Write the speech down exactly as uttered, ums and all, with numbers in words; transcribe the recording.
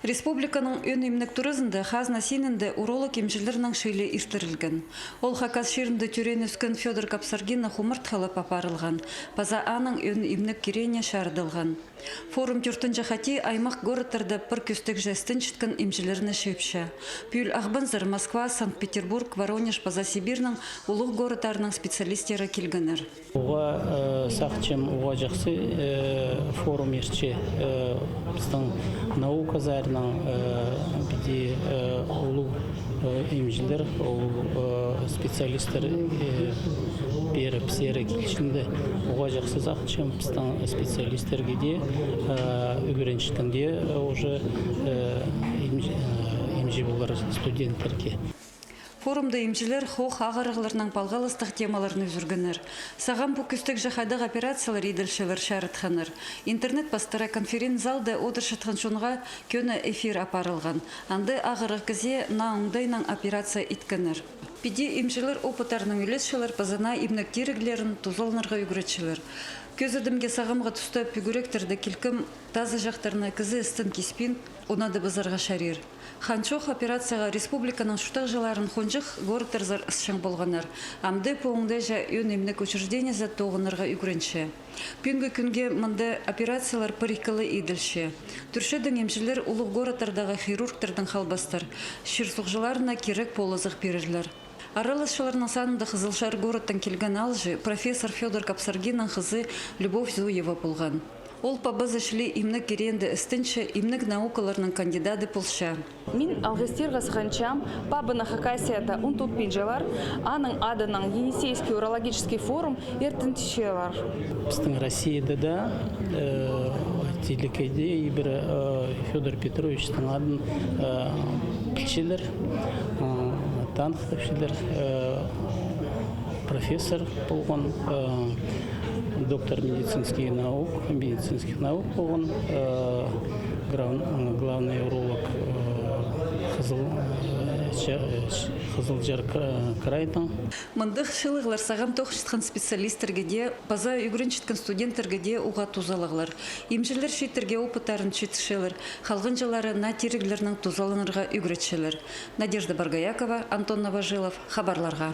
Республиканың ӧӧн имнег туразында хазна синінде уролог имҷілернің чыылии иртірілген. Ол Хакас чирінде тӧреен-ӧскен Фёдор Капсаргиннең омартхалап апарылған, паза аның ӧӧн имнег киреене чарыдылған. Форум тӧртінҷі хати аймах городтарда пір кӧстегҷе істенчеткен имҷілерні чыыпча. Пӱӱл Ағбанзар Москва, Санкт-Петербург, Воронеж паза Сибирьнің улуғ городтарының специалистері килгеннер. Уғаа, э, сағынчам, уғаа чахсы, э, форум иртче, э, пістің наука саринаң, э, піди, э, улуғ, э, имҷілер, улуғ, э, специалистер, э, пеер пістерге килчең дее. Уғаа чахсы сағынчам, пістің специалистерге дее, э, ӱгренчеткенге, э, уже, э, имҷі, э, имҷі полар студенттерге. Форумда имҷілер хоох ағырығларнаң палғалыстығ темаларны ӱзӱргеннер. Сағам пу кӧстегҷе хайдағ операциялар иділчелер чарытханнар. Интернет пастыра конференц-залда одырчатхан чонға кӧні эфир апарылған. Анда ағырығ кізее наа оңдайнаң операция иткеннер. Піди имҷілер опыттарынаң ӱлесчелер паза наа имнег тиріглерін тузаланарға ӱгретчелер. Кӧзідімге, сағамғы туста пӱгӱректерді килкім тазаҷахтарны кізі істін киспин, оңнадыбызарға чарир. Хан чох операцияға республиканың чуртағҷыларын хонҷых городтарзар ысчаң полғаннар. Амды пу оңдайҷа ӧӧн имнег учреждениезі тоғынарға ӱгренче. Пӱӱнгі кӱнге мында операциялар пір-ікі ла иділче. Тӧрчедең имҷілер улуғ городтардағы хирургтардаң халбастар, чир-суғҷыларына кирек полызығ пирерлер. Араласчыларның санында Хызылчар городтаң килген аалҷы, профессор Фёдор Капсаргиннің хызы Любовь Зуева полған. Ол пабазы чіли имнег киреенде істенче, имнег наукаларының кандидады полча. Мин алғыстирға сағынчам пабаны. Хакасияда унтутпинчалар, аның адынаң Енисейский урологический форум иртінчелер. Пістің Россияда даа, э, телекейде ибіре, э, Фёдор Петровичтің адын, э, пілчелер, э, таныхтапчалар, э, профессор полған, э, доктор медицинских наук, медицинских наук полған, э, грав-, э, главный уролог, э, Хызыл, э, Ча-, э, Хызылчар кра-, крайдаң. Мындағ чыылығлар сағам тоғынчатхан специалистерге дее, паза ӱгренчеткен студенттерге дее уғаа тузалығлар. Имҷілер чииттерге опыттарын читірчелер, халғанҷылары наа тиріглернең тузаланарға ӱгретчелер. Надежда Боргоякова, Антон Новожилов, хабарларға.